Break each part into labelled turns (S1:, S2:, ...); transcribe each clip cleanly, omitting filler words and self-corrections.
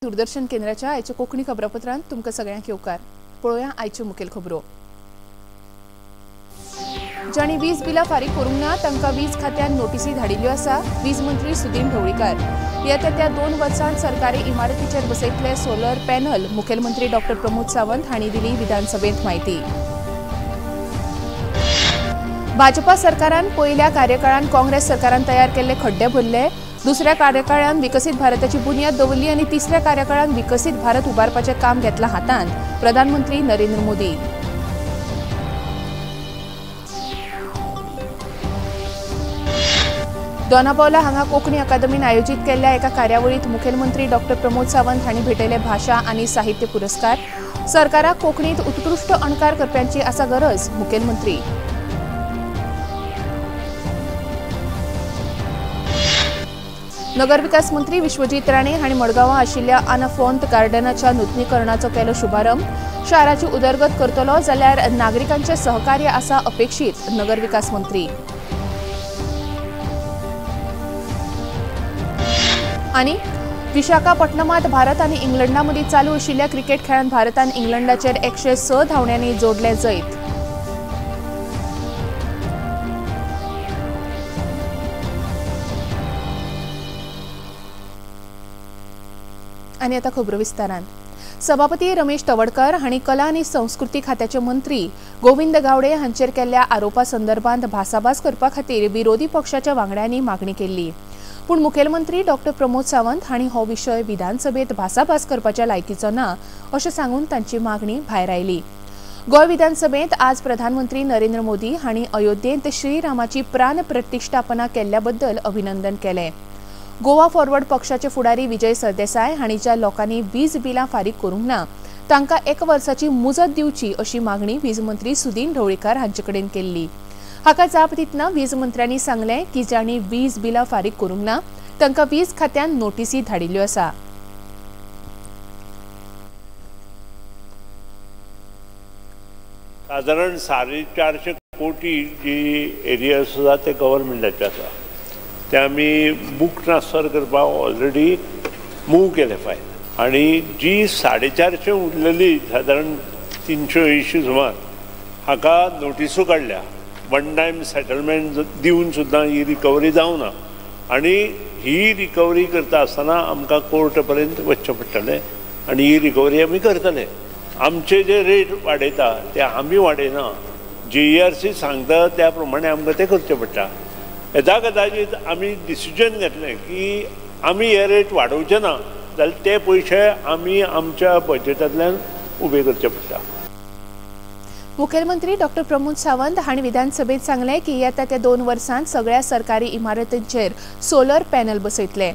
S1: दूरदर्शन केंद्राच्या आयच्या कोंकणी खबरापत्रांत तुमकां सगळ्यांक येवकार. पळोवया आयच्यो मुखेल खबरो. जांणी वीज बिलां फारीक करूंक ना तांकां वीज खात्यान नोटीसी धाडिल्ल्यो आसा. वीज मंत्री सुदीन ढवळीकार. येता त्या 2 वर्सांत सरकारी इमारतीचेर बसयतले सोलर पॅनल. मुखेलमंत्री डॉक्टर प्रमोद सावंत हांणी दिली विधानसभेंत म्हायती. भाजपा सरकारान पयल्या कार्यकाळान काँग्रेस सरकारान तयार केल्ले खड्डे भरले. दुसऱ्या कार्यकाळान विकसीत भारताची बुन्याद दवरली आनी तिसऱ्या कार्यकाळान विकसीत भारत उबारपाचें काम घेतलां हातांत. प्रधानमंत्री नरेंद्र मोदी. दोनापावला हांगा कोंकणी अकादमीन आयोजीत केल्ल्या एका कार्यावळीत मुखेलमंत्री डॉक्टर प्रमोद सावंत हांणी भेटयले भाशा आनी साहित्य पुरस्कार. सरकाराक कोंकणीत उत्कृश्ट अणकार करप्यांची आसा गरज. मुखेलमंत्री. नगरविकास मंत्री विश्वजीत राणे हांणी मडगांवां आशिल्ल्या आनाफोंत गार्डनाच्या नुतनीकरणाचो केलो शुभारंभ. शाराची उदरगत करतलो जाल्यार नागरिकांचें सहकार्य आसा अपेक्षीत. नगरविकास मंत्री. आनी विशाखापट्टणमांत भारत आनी इंग्लंडा मदीं चालू आशिल्ल्या क्रिकेट खेळांत भारतान इंग्लंडाचेर 106 धांवड्यांनी जोडलें जैत. आनी आतां खबरो विस्तारान. सभापती रमेश तवडकर हांणी कला आनी संस्कृती खात्याचे मंत्री गोविंद गावडे हांचेर केल्ल्या आरोपा संदर्भात भासाभास करपा खातीर विरोधी पक्षाच्या वांगड्यांनी मागणी केल्ली. पूण मुखेलमंत्री डॉक्टर प्रमोद सावंत हांणी हो विशय विधानसभेत भासाभास करपाच्या लायकीचो ना अशें सांगून तांची मागणी भायर आयली. गोंय विधानसभेंत आज प्रधानमंत्री नरेंद्र मोदी हांणी अयोध्येंत श्रीरामाची प्राण प्रतिश्ठापना केल्ल्या बद्दल अभिनंदन केलें. गोवा फॉरवर्ड पक्षाचे फुडारी विजय सरदेसाय हांणी ज्या लोकांनी वीज बिलां फारीक करूंक ना तांकां 1 वर्साची मुजत दिवची अशी मागणी वीज मंत्री सुदीन ढवळीकार हांचे कडेन केल्ली. हाका जाप दितना वीज मंत्र्यांनी सांगलें की जांणी वीज बिलां फारीक करूंक ना तांकां वीज खात्यान नोटीसी धाडिल्ल्यो आसा.
S2: सादारण 450 कोटी जी एरियर्स आसा ते गव्हर्मेंटाचे आसा, ते आमी बूक ट्रान्सफर करपाक ऑलरेडी मूव केले फायल. आनी जी 450 उरलेली सादारण 380 सुमार हाका नोटिसो काडल्या. वन टायम सेटलमेंट दिवन सुद्दां ही रिकवरी जावना आनी ही रिकवरी करता आसतना आमकां कोर्ट पर्यंत वचचें पडटलें आनी ही रिकवरी आमी करतले. आमचे जे रेट वाडयता ते आमी वाडयना, GERC सांगता त्या प्रमाणे आमकां तें करचें पडटा. येदा कदाचीत आमी डिसिजन घेतलें की आमी हे रेट वाडोवचे ना जाल्यार ते पयशे आमी आमच्या बजेटांतल्यान उबे करचे पडटा.
S1: मुखेलमंत्री डॉक्टर प्रमोद सावंत हांणी विधानसभेत सांगलें की येता त्या 2 वर्सांत सगळ्या सरकारी इमारतींचेर सोलर पॅनल बसयतले.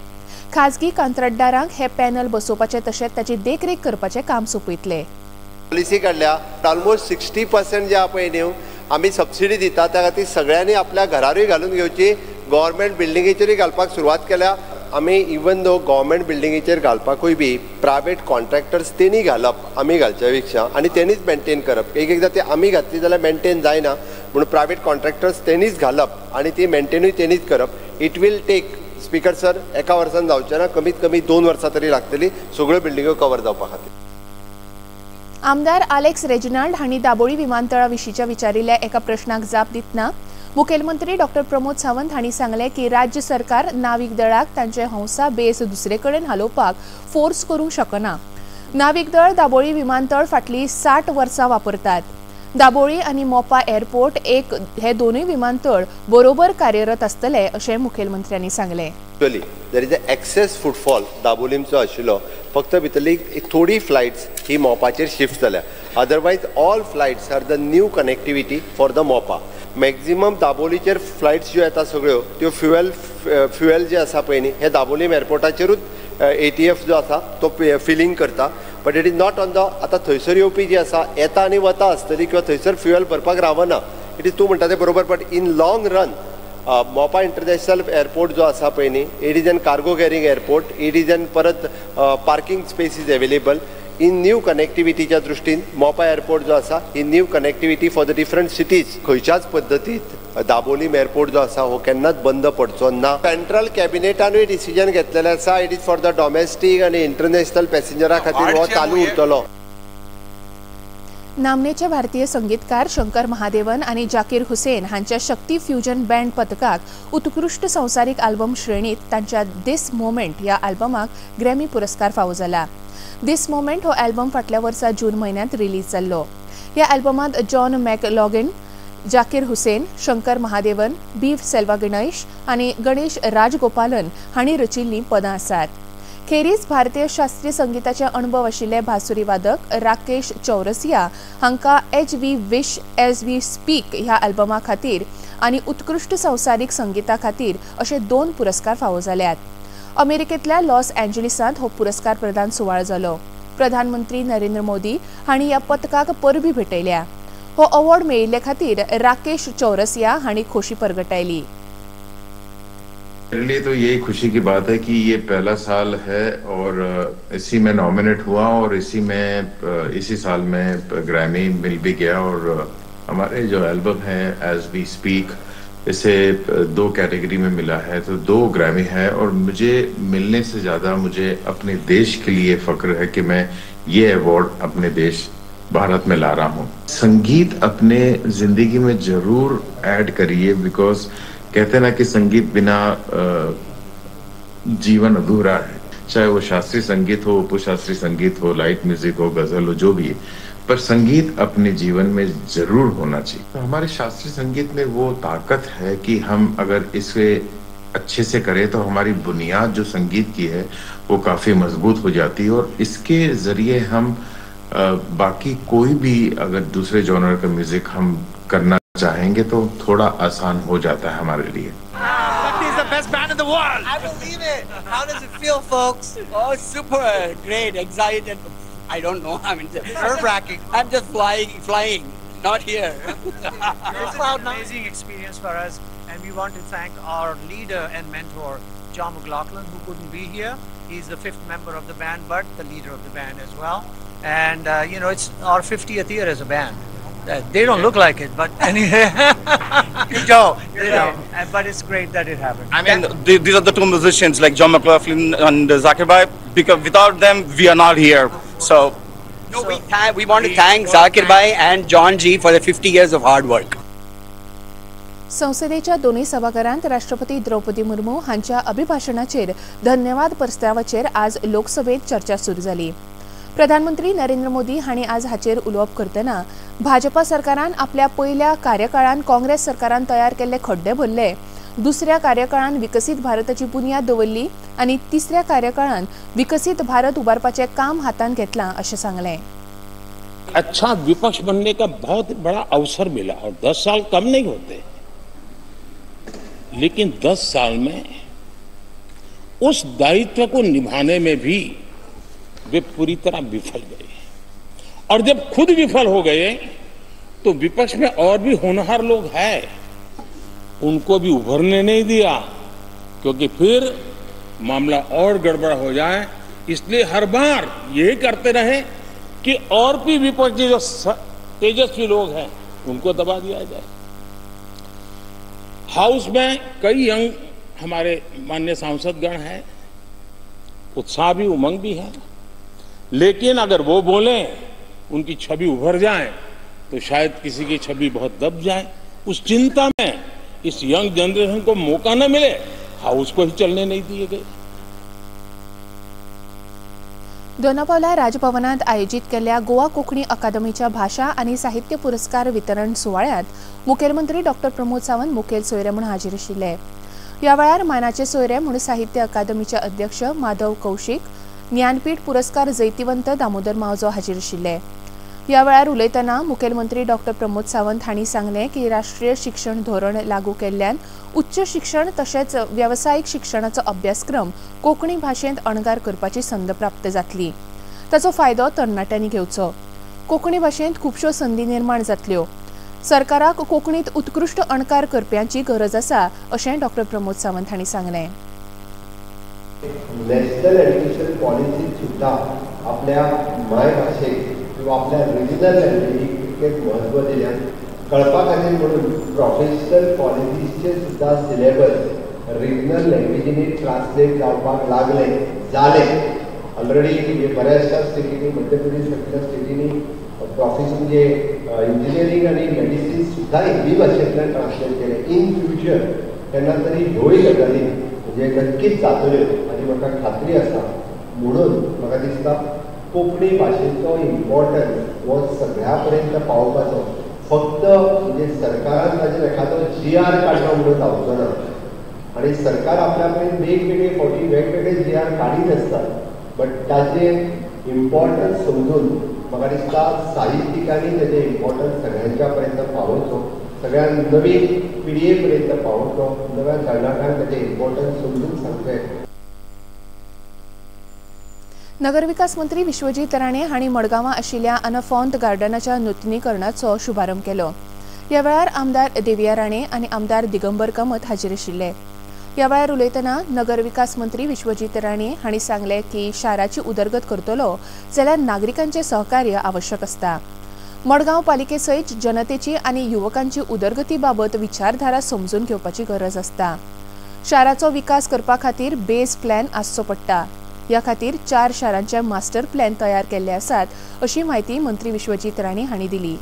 S1: खाजगी कंत्राटदारांक हे पॅनल बसोवपाचें तशेंच ताची देखरेख करपाचें काम सोंपयतले.
S3: पॉलिसी काडल्या ऑलमोस्ट 60% जे पळय न्हू आमी सबसिडी दिता त्या खातीर सगळ्यांनी आपल्या घरारूय घालून घेवची. गव्हर्मेंट बिल्डिंगेचेरूय घालपाक सुरवात केल्या. आमी इवन दो गव्हर्मेंट बिल्डिंगेचेर घालपाकूय बी प्रायवेट कॉन्ट्रॅक्टर्स तेणी घालप आमी घालच्या पेक्षा आनी तेणीच मेंटेन करप. एक एकदां ते आमी घातली जाल्यार मेंटेन जायना म्हणून प्रायवेट कॉन्ट्रॅक्टर्स तेणीच घालप आनी ती मेंटेनूय तेणीच करप. It will take speaker sir 1 वर्सान जावचें ना, कमीत कमी 2 वर्सां तरी लागतली सगळ्यो बिल्डिंग्यो कवर जावपा खातीर.
S1: आमदार आलेक्स रेजिनाल्ड हांणी दाबोळी विमानतळा विशींच्या विचारिल्ल्या एका प्रश्नाक जाप दितना मुखेलमंत्री डॉक्टर प्रमोद सावंत हांणी सांगलें की राज्य सरकार नावीक दळाक तांचे हंसा बेस दुसरे कडेन हालोवपाक फोर्स करूंक शकना. नावीक दळ दाबोळी विमानतळ फाटलीं 60 वर्सां वापरतात. दाबोळी आनी मोपा एअरपोर्ट एक हे दोनूय विमानतळ बरोबर कार्यरत आसतले अशें मुखेलमंत्र्यांनी सांगलें.
S3: There is a excess footfall दाबोलीमचो आशिल्लो, फक्त भितरली थोडी फ्लायट्स ही मोपाचेर शिफ्ट जाल्या. Otherwise all flights are the new connectivity for the Mopa. Maximum दाबोलीचेर flights ज्यो येता सगळ्यो त्यो फ्युएल जे आसा पळय न्ही हे दाबोलीम एअरपोर्टाचेरूच ATF जो आसा तो फिलींग करता. But it is not on the आतां थंयसर येवपी जी आसा येता आनी वता आसतली किंवा थंयसर फ्युएल भरपाक रावना. It is तूं म्हणटा तें बरोबर, but in long run Mopa international airport जो आसा पळय न्ही it is an cargo carrying airport. It is an परत parking space is available. In new कनेक्टिविटीच्या दृश्टीन मोपा एअरपोर्ट जो आसा ही new connectivity for the different cities. खंयच्याच पद्दतीत दाबोलीम एअरपोर्ट जो आसा हो केन्नाच बंद पडचो ना. सेंट्रल कॅबिनेटानूय डिसिजन घेतलेलें आसा, it is for the domestic आनी इंटरनॅशनल पॅसेंजरा खातीर हो चालू उरतलो.
S1: नामनेचे भारतीय संगीतकार शंकर महादेवन आनी जाकीर हुसेन हांच्या शक्ती फ्युजन बँड पथकाक उत्कृश्ट संवसारीक आल्बम श्रेणीत तांच्या this moment ह्या आल्बमाक ग्रॅमी पुरस्कार फावो जाला. This moment हो आल्बम फाटल्या वर्सा जून म्हयन्यांत रिलीज जाल्लो. ह्या आल्बमांत John McLaughlin, Zakir Hussain, Shankar Mahadevan, B Selvaganesh आनी गणेश राजगोपालन हांणी रचिल्लीं पदां आसात. खेरीज भारतीय शास्त्रीय संगीताचे अणभव आशिल्ले भासुरी वादक राकेश चौरसिया हांकां as we wish as we speak ह्या आल्बमा खातीर आनी उत्कृश्ट संवसारीक संगीता खातीर अशे 2 पुरस्कार फावो जाल्यात. अमेरिकेंतल्या लॉस एंजलिसांत हो पुरस्कार प्रदान सुवाळो जालो. प्रधानमंत्री नरेंद्र मोदी हांणी ह्या पथकाक परबी भेटयल्या. हो अवॉर्ड मेळिल्ले खातीर राकेश चौरसिया हांणी खोशी परगटायली.
S4: मेरे लिए तो यही खुशी की बात है कि ये पहला साल है और इसी में नॉमिनेट हुआ और इसी साल में ग्रैमी मिल भी गया. और हमारे जो एल्बम है एज we speak, इसे 2 कैटेगरी में मिला है, तो 2 ग्रैमी है. और मुझे मिलने से ज़्यादा मुझे अपने देश के लिए फ़क्र है कि मैं ये अवार्ड अपने देश भारत में ला रहा हूँ. संगीत अपने ज़िंदगी में ज़रूर ऐड करिए, because कहते ना कि संगीत बिना जीवन अधूरा है. चाहे वो शास्त्रीय संगीत हो, उपशास्त्रीय संगीत हो, लाइट म्यूजिक हो, गजल हो, जो भी है, पर संगीत अपने जीवन में जरूर होना चाहिए. तो हमारे शास्त्रीय संगीत में वो ताकत है कि हम अगर इसे अच्छे से करें तो हमारी बुनियाद जो संगीत की है वो काफ़ी मजबूत हो जाती है. और इसके ज़रिए हम बाकी कोई भी अगर दूसरे जॉनर का म्यूजिक हम करना चाहेंगे तो थोड़ा आसान हो जाता है हमारे लिए.
S5: Shakti is the best band in the world.
S6: I believe it. How does it feel, folks?
S7: Oh, super great, excited. I don't know. I mean,
S6: nerve-wracking.
S7: I'm just flying, not here.
S5: It's an amazing experience for us, and we want to thank our leader and mentor, John McLaughlin, who couldn't be here. He's the 5th member of the band, but the leader of the band as well. And you know, it's our 50th year as a band. They don't look like it, but anyway,
S6: you don't.
S5: You know, but it's great that it happened.
S8: I mean, these are the 2 musicians, like John McLaughlin and Zakir Bhai, because without them, we are not here. So,
S7: no, we want to thank Zakir Bhai and John G for the 50 years of hard work.
S1: संसदेच्या दोनूय सभाघरांत राष्ट्रपती द्रौपदी मुर्मू हांच्या अभिभाषणाचेर धन्यवाद प्रस्तावाचेर आज लोकसभेत चर्चा सुरू जाली. प्रधानमंत्री नरेंद्र मोदी हांणी आज हाचेर उलोवप करतना भाजपा सरकारान आपल्या पयल्या कार्यकाळान काँग्रेस सरकारान तयार केल्ले खड्डे भरले, दुसऱ्या कार्यकाळान विकसीत भारताची बुन्याद दवरली आनी तिसऱ्या कार्यकाळान विकसीत भारत उबारपाचें काम हातांत घेतलां अशें सांगलें.
S9: अच्छा विपक्ष बनने का बहुत बड़ा अवसर मिला और 10 साल कम नहीं होते, लेकिन 10 साल में उस दायित्व को निभाने में भी वे पूरी तरह विफल गए. और जब खुद विफल हो गए तो विपक्ष में और भी होनहार लोग हैं, उनको भी उभरने नहीं दिया, क्योंकि फिर मामला और गड़बड़ हो जाए. इसलिए हर बार यही करते रहे कि और भी विपक्ष के जो तेजस्वी लोग हैं उनको दबा दिया जाए. हाउस में कई यंग हमारे माननीय सांसदगण हैं, उत्साह भी उमंग भी है, लेकिन अगर वो बोलें, उनकी छवि उभर जाए तो शायद किसी की छवि बहुत दब जाए. उस चिंता में इस यंग जनरेशन को मौका न मिले, हाउस को ही चलने नहीं दिए गए.
S1: दोनापावला राजभवनात आयोजित केल्ल्या गोवा कोंकणी अकादमीच्या भाशा आनी साहित्य पुरस्कार वितरण सुवाळ्यांत मुखेलमंत्री डॉक्टर प्रमोद सावंत मुखेल सोयरे म्हूण हाजीर आशिल्ले. ह्या वेळार मानाचे सोयरे म्हूण साहित्य अकादमीचे अध्यक्ष माधव कौशीक, ज्ञानपीठ पुरस्कार जैतिवंत दामोदर मावजो हाजीर आशिल्ले. ह्या वेळार उलयतना मुखेलमंत्री डॉक्टर प्रमोद सावंत हांणी सांगलें की राष्ट्रीय शिक्षण धोरण लागू केल्ल्यान उच्च शिक्षण तशेंच वेवसायीक शिक्षणाचो अभ्यासक्रम कोंकणी भाशेंत अणकार करपाची संद प्राप्त जातली. ताचो फायदो तरणाट्यांनी घेवचो. कोंकणी भाशेंत खुबश्यो संदी निर्माण जातल्यो. सरकाराक कोंकणीत उत्कृश्ट अणकार करप्यांची गरज आसा अशें डॉक्टर प्रमोद सावंत हांणी सांगलें.
S3: नॅशनल एज्युकेशन पॉलिसीत सुद्धा आपल्या मायभाशेक किंवा आपल्या रिजनल लँग्वेजीक तितकेंच म्हत्व दिल्यान. कळपा खातीर म्हणून प्रोफेशनल कॉलेजीसचे सुद्दां सिलेबस रिजनल लँग्वेजींनी ट्रान्सलेट जावपाक लागले जाले. ऑलरेडी म्हणजे बऱ्याचशा स्टेटींनी, मध्य प्रदेश सारकिल्ल्या स्टेटींनी प्रोफेस म्हणजे इंजिनियरींग आनी मेडिसीन सुद्दां हिंदी भाशेंतल्यान ट्रान्सलेट केलें. इन फ्युचर केन्ना तरी ह्योय गजाली म्हणजे नक्कीच जातल्यो आनी म्हाका खात्री आसा. म्हणून म्हाका दिसता कोंकणी भाशेचो इम्पॉर्टन्स हो सगळ्या पर्यंत पावोवपाचो फक्त म्हणजे सरकारान ताजेर एखादो जी are काडलो म्हणून जावचो ना. आनी सरकार आपल्या कडेन वेगवेगळे फावटी वेगवेगळे जी are काडीत आसतात, बट ताजें इम्पॉर्टन्स समजून म्हाका दिसता साहित्यिकांनी ताजें इम्पॉर्टन्स सगळ्यांच्या पर्यंत पावोवचो, सगळ्या नवीन पिळगे पर्यंत पावोवचो, नव्या तरणाट्यांक ताजें इम्पॉर्टन्स समजून सांगचें.
S1: नगरविकास मंत्री विश्वजीत राणे हांणी मडगांवां आशिल्ल्या अनफॉन्त गार्डनाच्या नुतनीकरणाचो शुभारंभ केलो. ह्या वेळार आमदार देविया राणे आनी आमदार दिगंबर कामत हाजीर आशिल्ले. ह्या वेळार उलयतना नगरविकास मंत्री विश्वजीत राणे हांणी सांगलें की शाराची उदरगत करतलो जाल्यार नागरिकांचें सहकार्य आवश्यक आसता. मडगांव पालिके सयत जनतेची आनी युवकांची उदरगती बाबत विचारधारा समजून घेवपाची गरज आसता. शाराचो विकास करपा खातीर बेस प्लॅन आसचो पडटा. ह्या खातीर 4 शारांचे मास्टर प्लॅन तयार केल्ले आसात अशी म्हायती मंत्री विश्वजीत राणे हांणी दिली.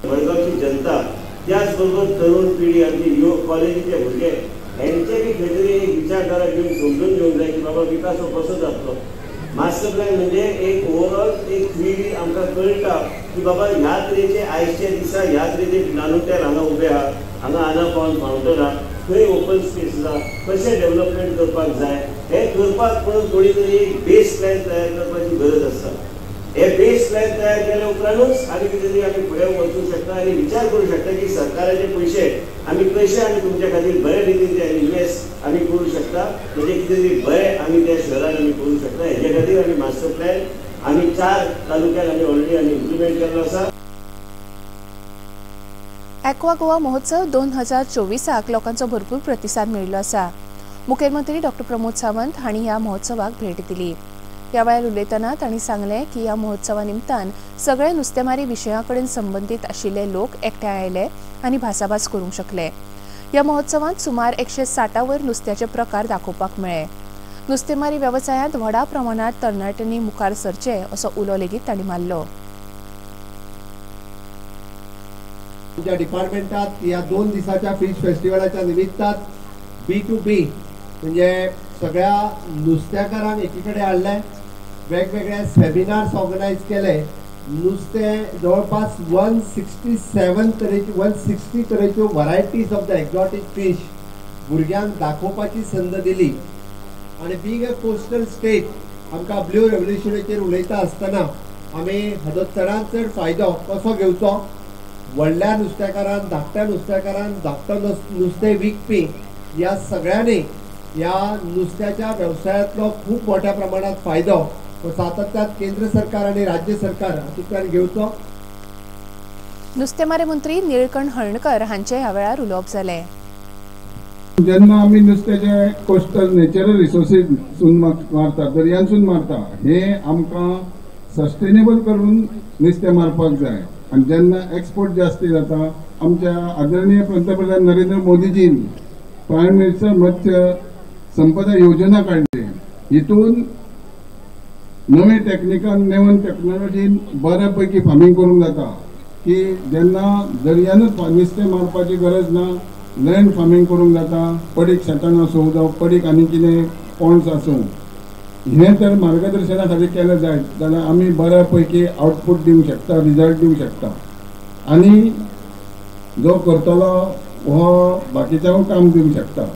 S10: मडगांवची जनता, त्याचबरोबर तरुण पिढी, आमची युवक, कॉलेजीचे भुरगे हेंचे बी खंय तरी एक विचारधारा घेवन समजून घेवंक जाय की बाबा विकास हो कसो जातलो. मास्टर प्लॅन म्हणजे एक ओवरऑल एक 3D आमकां कळटा की बाबा ह्या तरेचे आयच्या दिसा ह्या तरेचे नानुट्यार हांगा उबे आहा, हांगा आना पावन फावंटन आहा, खंय ओपन स्पेस आहा, कशें डेवलपमेंट करपाक जाय, हें करपाक म्हणून थोडी तरी एक बेस प्लॅन तयार करपाची गरज आसता. हे बेस प्लॅन तयार केल्या उपरांतूच आमी कितें तरी आमी फुडें वचूंक शकता आनी विचार करूं शकता की सरकाराचे पयशे आमी कशे आमी तुमच्या खातीर बरे रितीन ते इन्वेस्ट आमी करूं शकता, म्हणजे कितें तरी बरें आमी त्या शहरान आमी करूं शकता. हेजे खातीर आमी मास्टर प्लॅन आमी 4 तालुक्यान आमी ऑलरेडी आमी इम्प्लिमेंट केल्लो आसा.
S1: एक्वा गोवा महोत्सव 2024 लोकांचो भरपूर प्रतिसाद मेळिल्लो आसा. मुखेलमंत्री डॉ प्रमोद सावंत हांणी ह्या महोत्सवाक भेट दिली. ह्या वेळार उलयतना तांणी सांगलें की ह्या महोत्सवा निमतान सगळे नुस्तेमारी विशया कडेन संबंदीत आशिल्ले लोक एकठांय आयले आनी भासाभास करूंक शकले. ह्या महोत्सवांत सुमार 160 वयर नुस्त्याचे प्रकार दाखोवपाक मेळ्ळे. नुस्तेमारी वेवसायांत व्हडा प्रमाणांत तरणाट्यांनी मुखार सरचे असो उलो लेगीत तांणी मारलो.
S3: आमच्या डिपार्टमेंटात ह्या 2 दिसाच्या फिश फेस्टिवलाच्या निमित्तान B2B म्हणजे सगळ्या नुस्तेकारांक एकीकडे हाडले, वेगवेगळे सेमिनार्स ऑर्गनायज केले. नुस्तें जवळपास 167 तरेची 160 तरेच्यो varieties of the exotic fish भुरग्यांक दाखोवपाची संद दिली. आनी बीइंग अ कोस्टल स्टेट आमकां ब्लू रेवोल्युशनाचेर उलयता आसतना आमी हाजो चडांत चड फायदो कसो घेवचो, व्हडल्या नुस्तेकारान, धाकट्या नुस्तेकारान, धाकटो नुस्तें विकपी ह्या सगळ्यांनी ह्या नुस्त्याच्या वेवसायांतलो खूब मोठ्या प्रमाणात फायदो सातत्यात केंद्र सरकार आनी राज्य सरकार हातूंतल्यान घेवचो.
S1: नुस्तेमारी मंत्री निळकंठ हळर्णकर हांचे ह्या वेळार उलोवप जालें.
S11: जेन्ना आमी नुस्त्याचे कोस्टल नॅचरल रिसोर्सीसून मारता, दर्यांसून मारता, हे आमकां सस्टेनेबल करून नुस्तें मारपाक जाय. आनी जेन्ना एक्सपोर्ट जास्ती जाता, आमच्या आदरणीय पंतप्रधान नरेंद्र मोदीजीन प्रायम मिनिस्टर मत्स्य संपदा योजना काडली. हितून नवे टॅक्निकान, नवीन टॅक्नोलॉजीन बऱ्या पैकी फार्मींग करूंक जाता की जेन्ना दर्यानूच नुस्तें मारपाची गरज ना, लँड फार्मींग करूंक जाता. पडीक शेतान आसूं जावं पडीक आनी कितें पॉन्ड्स आसूं, हें तर मार्गदर्शना खातीर केलें जायत जाल्यार आमी बऱ्या पैकी आउटपूट दिवंक शकता, रिजल्ट दिवंक शकता. आनी जो करतलो हो बाकीच्यांक काम दिवंक शकता.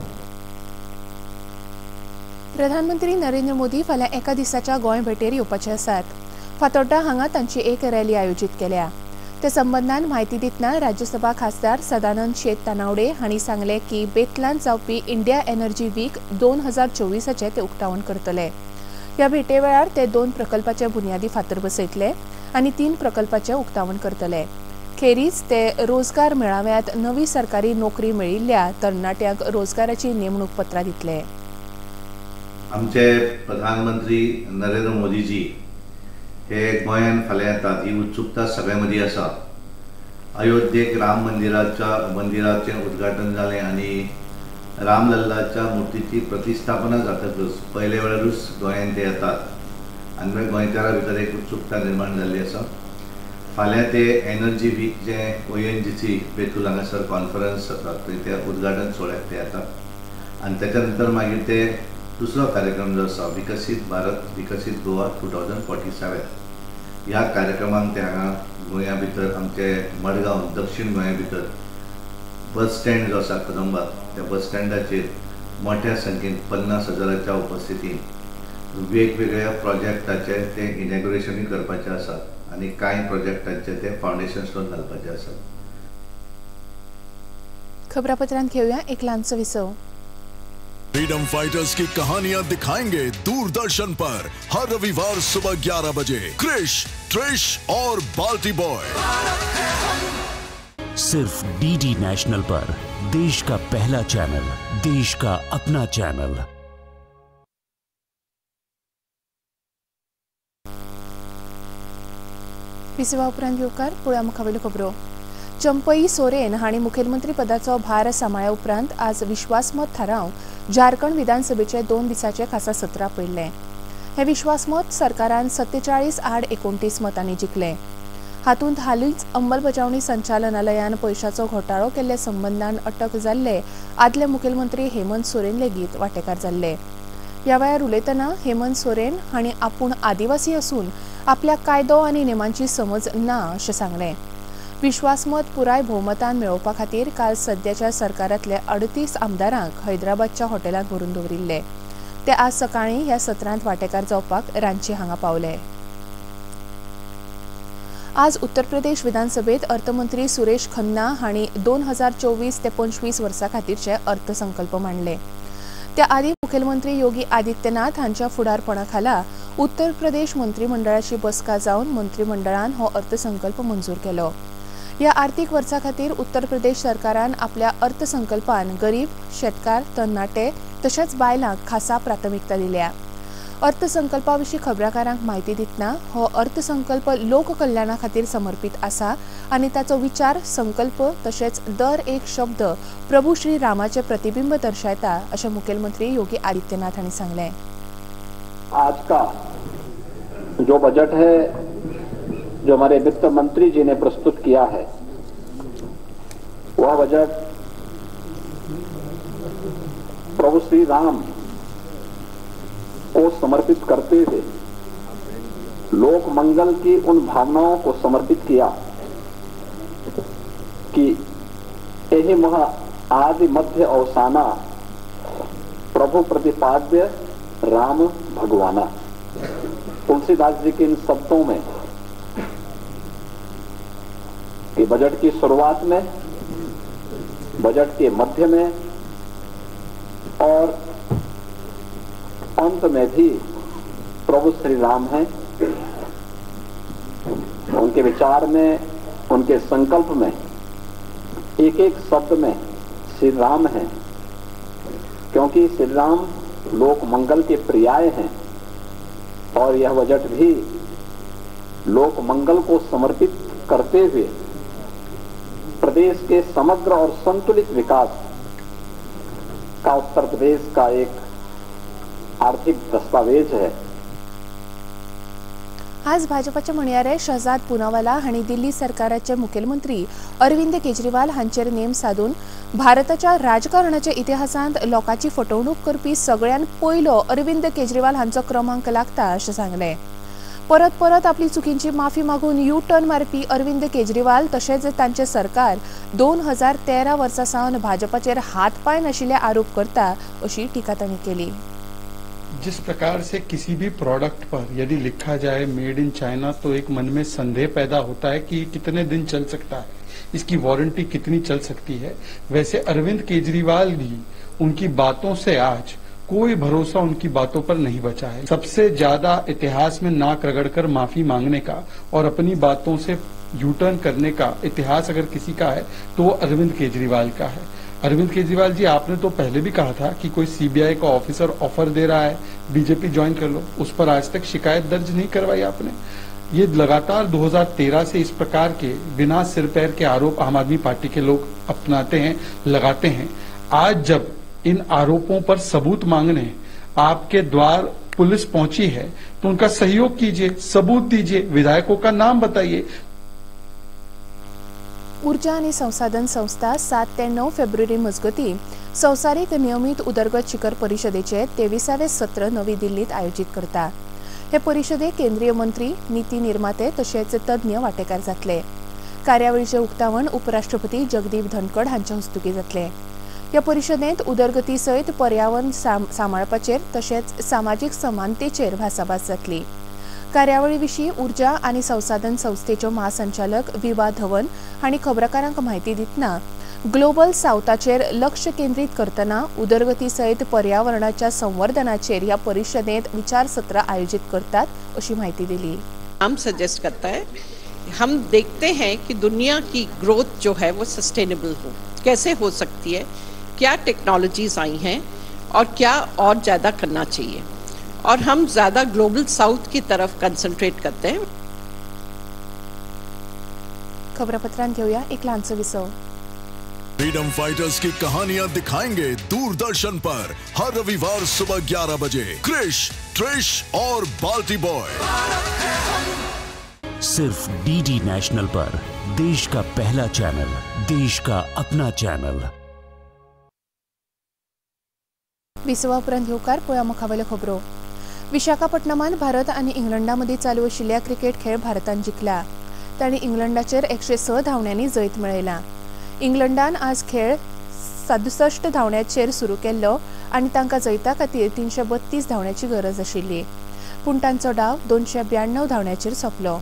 S1: प्रधानमंत्री नरेंद्र मोदी फाल्यां एका दिसाच्या गोंय भेटेर येवपाचे आसात. फातोड्डा हांगा तांची एक रॅली आयोजीत केल्या. ते संबंदान म्हायती दितना राज्यसभा खासदार सदानंद शेत तानावडे हांणी सांगलें की बेतलांत जावपी इंडिया एनर्जी वीक 2024 ते उक्तावण करतले. ह्या भेटे वेळार ते 2 प्रकल्पाचे बुन्यादी फातर बसयतले आनी 3 प्रकल्पाचे उक्तावण करतले. खेरीज ते रोजगार मेळाव्यात नवी सरकारी नोकरी मेळिल्ल्या तरणाट्यांक रोजगाराची नेमणूक पत्रां दितले.
S12: आमचे प्रधानमंत्री नरेंद्र मोदीजी हे गोंयांत फाल्यां येतात ही उत्सुकता सगळ्यां मदीं आसा. अयोध्येक राम मंदिराचें उद्घाटन जालें आनी रामलल्लाच्या मुर्तीची प्रतिस्थापना जातकच पयले वेळारूच गोंयांत ते येतात आनी मागीर गोंयकारां भितर एक उत्सुकता निर्माण जाल्ली आसा. फाल्यां ते एनर्जी वीक जें ONGC Betul हांगासर कॉन्फरन्स जाता थंय त्या उद्घाटन सुवाळ्याक ते येतात आनी तेच्या नंतर मागीर ते दुसरो कार्यक्रम जो आसा विकसीत भारत विकसीत गोवा 2047 ह्या कार्यक्रमांक ते हांगा गोंया भितर आमचे मडगांव दक्षिण गोंया भितर बस स्टँड जो आसा कदंबा त्या बस स्टँडाचेर मोठ्या संख्येन 50,000च्या उपस्थितीन वेगवेगळ्या प्रोजेक्टाचे ते इनॉग्रेशनूय करपाचे आसात आनी कांय प्रोजेक्टांचे ते फावंडेशन स्टोन घालपाचे आसात.
S1: खबरापत्रांत घेऊया एक ल्हानसो विसव.
S13: फ्रीडम फाइटर्स की कहानियां दिखाएंगे दूरदर्शन पर हर रविवार सुबह 11 बजे. क्रिश, ट्रिश और बाल्टी बॉय
S14: सिर्फ डीडी नेशनल पर, देश का पहला चैनल, देश का अपना चैनल.
S1: विसवा उपरांत येवकार पळोवया मुखावेल्यो खबरो. चंपई सोरेन हांणी मुखेलमंत्री पदाचो भार सांबाळ्या उपरांत आज विश्वासमत थाराव झारखंड विधानसभेचे 2 दिसांचे खासा सत्र आपयल्लें. हें विश्वासमत सरकारान 47-29 मतांनी जिखलें. हातूंत हालींच अंमलबजावणी संचालनालयान पयशाचो घोटाळो केल्ल्या संबंदान अटक जाल्ले आदले मुखेलमंत्री हेमंत सोरेन लेगीत वांटेकार जाल्ले. ह्या वेळार उलयतना हेमंत सोरेन हांणी आपूण आदिवासी आसून आपल्या कायदो आनी नेमांची समज ना अशें सांगलें. विश्वासमत पुराय भोवमतान मेळोवपा खातीर काल सद्याच्या सरकारांतले 38 आमदारांक हैदराबादच्या हॉटेलांत व्हरून दवरिल्ले. ते आज सकाळीं ह्या सत्रांत वांटेकार जावपाक रांची हांगा पावले. आज उत्तर प्रदेश विधानसभेत अर्थमंत्री सुरेश खन्ना हांणी 2024 ते 25 वर्सां खातीरचे अर्थसंकल्प मांडले. त्या आदीं मुखेलमंत्री योगी आदित्यनाथ हांच्या फुडारपणा खाला उत्तर प्रदेश मंत्रिमंडळाची बसका जावन मंत्रिमंडळान हो अर्थसंकल्प मंजूर केलो. ह्या आर्थीक वर्सा खातीर उत्तर प्रदेश सरकारान आपल्या अर्थसंकल्पान गरीब, शेतकार, तरणाटे तशेंच बायलांक खासा प्राथमिकता दिल्या. अर्थसंकल्पा विशीं खबराकारांक म्हायती दितना हो अर्थसंकल्प लोककल्याणा खातीर समर्पीत आसा आनी ताचो विचार, संकल्प तशेंच दर एक शब्द प्रभू श्री रामाचे प्रतिबिंब दर्शायता अशें मुखेलमंत्री योगी आदित्यनाथ हांणी सांगलें.
S15: आज का जो बजट है, जो हमारे वित्त मंत्री जी ने प्रस्तुत किया है, वह बजट प्रभु श्री राम को समर्पित करते हुए लोक मंगल की उन भावनाओं को समर्पित किया कि यही महा आदि मध्य अवसाना प्रभु प्रतिपाद्य राम भगवाना। तुलसीदास जी के इन शब्दों में कि बजट की शुरुआत में, बजट के मध्य में और अंत में भी प्रभु श्री राम हैं। उनके विचार में, उनके संकल्प में, एक एक शब्द में श्री राम हैं, क्योंकि श्री राम लोक मंगल के पर्याय हैं और यह बजट भी लोक मंगल को समर्पित करते हुए प्रदेश के समग्र और संतुलित विकास का उत्तर प्रदेश का एक आर्थिक दस्तावेज है।
S1: आज भाजपाचे म्हणयारे शहजाद पुनावाला हांणी दिल्ली सरकाराचे मुखेलमंत्री अरविंद केजरीवाल हांचेर नेम साधून भारताच्या राजकारणाच्या इतिहासांत लोकांची फटवणूक करपी सगळ्यान पयलो अरविंद केजरीवाल हांचो क्रमांक लागता अशें सांगलें। परत परत आपली चुकींची माफी मागून यू टर्न मारपी अरविंद केजरीवाल तशेंच तांचे सरकार 2013 वर्सा सावन भाजपाचेर हात पांय नाशिल्ले आरोप करता अशी टिका तांणी केली।
S16: जिस प्रकार से किसी भी प्रोडक्ट पर यदि लिखा जाए मेड इन चाइना तो एक मन में संदेह पैदा होता है कि कितने दिन चल सकता है, इसकी वारंटी कितनी चल सकती है। वैसे अरविंद केजरीवाल भी उनकी बातों से आज कोई भरोसा उनकी बातों पर नहीं बचा है। सबसे ज्यादा इतिहास में नाक रगड़कर माफी मांगने का और अपनी बातों से यू टर्न करने का इतिहास अगर किसी का है तो वो अरविंद केजरीवाल का है। अरविंद केजरीवाल जी, आपने तो पहले भी कहा था कि कोई सीबीआई का ऑफिसर ऑफर दे रहा है बीजेपी ज्वाइन कर लो, उस पर आज तक शिकायत दर्ज नहीं करवाई आपने। ये लगातार 2013 से इस प्रकार के बिना सिर पैर के आरोप आम आदमी पार्टी के लोग अपनाते हैं, लगाते हैं। आज जब इन आरोपों पर सबूत मांगने आपके द्वार पुलिस पहुंची है तो उनका सहयोग कीजिए, सबूत दीजिए, विधायकों का नाम बताइए।
S1: ऊर्जा आनी संसाधन संस्था 7 ते 9 फेब्रुवारी मजगती संवसारीक नियमीत उदरगत शिखर परिशदेचे 23वें सत्र नवी दिल्लीत आयोजीत करता। हे परिशदेक केंद्रीय मंत्री, नीती निर्माते तशेंच तज्ञ वांटेकार जातले। कार्यावळीचें उक्तावण उपराष्ट्रपती जगदीप धनखड हांचे हस्तुकीं जातलें। ह्या परिशदेंत उदरगती सयत पर्यावरण सांबाळपाचेर तशेंच सामाजीक समानतेचेर भासाभास जातली। कार्यावळी विशीं ऊर्जा आनी संसाधन संस्थेच्यो महासंचालक विवा धवन हांणी खबराकारांक म्हायती दितना ग्लोबल सावथाचेर लक्ष केंद्रीत करतना उदरगती सयत पर्यावरणाच्या संवर्धनाचेर ह्या परिशदेंत विचारसत्र आयोजीत करतात अशी म्हायती दिली।
S17: हम सजेस्ट करता है, हम देखते हैं कि दुनिया की ग्रोथ जो है वो सस्टेनेबल हो, कैसे हो सकती है, क्या टेक्नोलॉजीज आई हैं और क्या और ज़्यादा करना चाहिए, और हम ज़्यादा ग्लोबल साउथ की तरफ कंसंट्रेट करते हैं।
S1: खबरापत्रांत घेऊया एक ल्हानसो विसव।
S13: फ्रीडम फाइटर्स की कहानियां दिखाएंगे दूरदर्शन पर हर रविवार सुबह 11 बजे। क्रिश, ट्रिश और बाल्टी बॉय
S14: सिर्फ डीडी नेशनल पर, देश का पहला चैनल, देश का अपना चैनल।
S1: विसवा उपरांत येवकार पळया मुखावेल्यो खबरो। विशाखापट्टणमांत भारत आनी इंग्लंडा मदीं चालू आशिल्ल्या क्रिकेट खेळ भारतान जिखला। तांणी इंग्लंडाचेर 106 धांवड्यांनी जैत मेळयलां। इंग्लंडान आज खेळ 67 धांवड्यांचेर सुरू केल्लो आनी तांकां जैता खातीर 332 धांवड्यांची गरज आशिल्ली, पूण तांचो डाव 292 धांवड्यांचेर सोंपलो।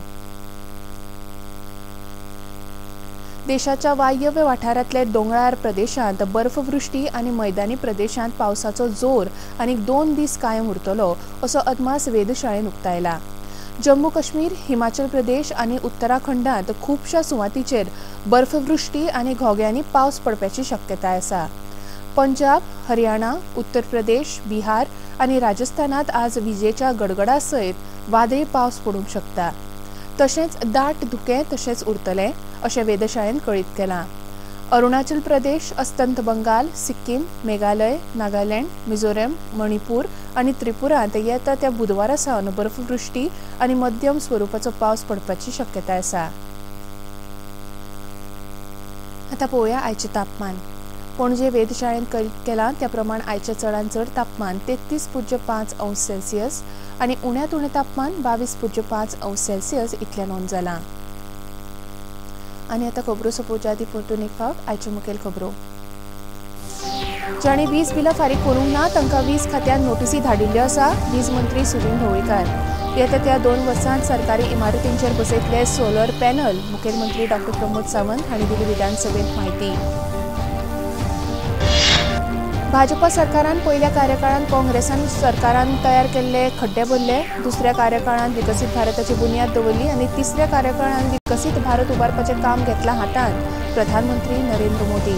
S1: देशाच्या वायव्य वाठारांतले दोंगराळ प्रदेशांत बर्फवृष्टी आनी मैदानी प्रदेशांत पावसाचो जोर आनी 2 दीस कायम उरतलो असो अदमास वेधशाळेन उक्तायला। जम्मू काश्मीर, हिमाचल प्रदेश आनी उत्तराखंडांत खुबश्या सुवातींचेर बर्फवृष्टी आनी घोग्यांनी पावस पडपाची शक्यताय आसा। पंजाब, हरियाणा, उत्तर प्रदेश, बिहार आनी राजस्थानांत आज विजेच्या गडगडा सयत वादळी पावस पडूंक शकता। तशेंच दाट धुकें तशेंच उरतलें अशें वेधशाळेन कळीत केलां। अरुणाचल प्रदेश, अस्तंत बंगाल, सिक्कीम, मेघालय, नागालँड, मिझोरम, मणिपूर आनी त्रिपुरांत येता त्या बुधवारा सावन बर्फवृष्टी आनी मध्यम स्वरुपाचो पावस पडपाची शक्यताय आसा। आतां पळोवया आयचें तापमान। पणजे वेधशाळेन कळीत केलां त्या प्रमाण आयचें चडांत चड तापमान 33.5 अंश सेल्सियस आनी उण्यांत उणें तापमान 22.5 अंश सेल्सियस इतलें नोंद जालां। आनी आतां खबरो सोंपोवच्या आदीं परतून एक फावट आयच्यो मुखेल खबरो। जांणी वीज बिलां फारीक करूंक ना तांकां वीज खात्यान नोटीसी धाडिल्ल्यो आसा, वीज मंत्री सुदिन ढवळीकार। येता त्या 2 वर्सांत सरकारी इमारतींचेर बसयतले सोलर पॅनल, मुखेलमंत्री डॉक्टर प्रमोद सावंत हांणी दिली विधानसभेंत म्हायती। भाजपा सरकारान पयल्या कार्यकाळांत काँग्रेसान सरकारान तयार केल्ले खड्डे भरले, दुसऱ्या कार्यकाळांत विकसीत भारताची बुन्याद दवरली आनी तिसऱ्या कार्यकाळांत विकसीत भारत उबारपाचें काम घेतलां हातांत, प्रधानमंत्री नरेंद्र मोदी।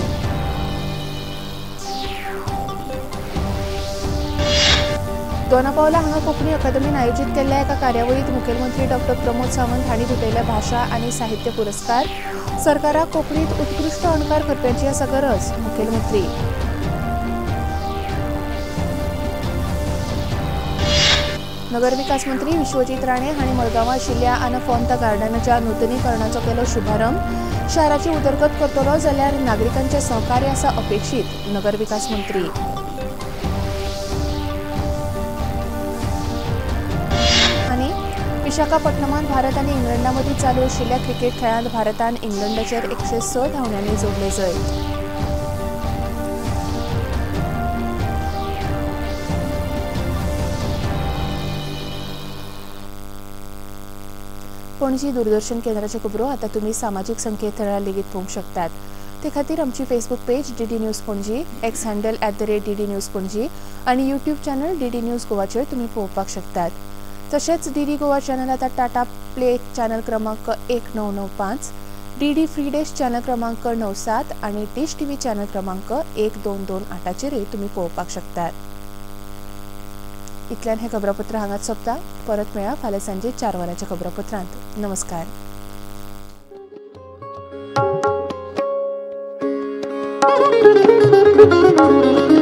S1: दोनापावला हांगा कोंकणी अकादमीन आयोजीत केल्ल्या एका कार्यावळींत मुखेलमंत्री डॉक्टर प्रमोद सावंत हांणी भेटयले भाशा आनी साहित्य पुरस्कार। सरकाराक कोंकणींत उत्कृश्ट अणकार करप्यांची आसा गरज, मुखेलमंत्री। नगरविकास मंत्री विश्वजीत राणे हांणी मडगांवां आशिल्ल्या आना फोंता गार्डनाच्या नुतनीकरणाचो केलो शुभारंभ। शाराची उदरगत करतलो जाल्यार नागरिकांचें सहकार्य आसा अपेक्षीत, नगरविकास मंत्री। आनी विशाखापट्टणमांत भारत आनी इंग्लंडा मदीं चालू आशिल्ल्या क्रिकेट खेळांत भारतान इंग्लंडाचेर 106 धांवड्यांनी जोडलें जैत। पणजी दूरदर्शन केंद्राच्यो खबरो आतां तुमी सामाजीक संकेतथळार लेगीत पळोवंक शकतात। ते खातीर आमची Facebook page DD news Panaji, X handle @DD News Panaji आनी यूट्यूब चॅनल डीडी न्यूज गोवाचेर तुमी पळोवपाक शकतात। तशेंच डीडी गोवा चॅनल आतां टाटा प्ले चॅनल क्रमांक 1995, डीडी फ्री डिश चॅनल क्रमांक 97 आनी डिश टीव्ही चॅनल क्रमांक 1228चेरय तुमी पळोवपाक शकतात. इतल्यान हें खबरापत्र हांगाच सोंपता. परत मेळया फाल्यां सांजे 4 वरांच्या खबरापत्रांत. नमस्कार. Thank you.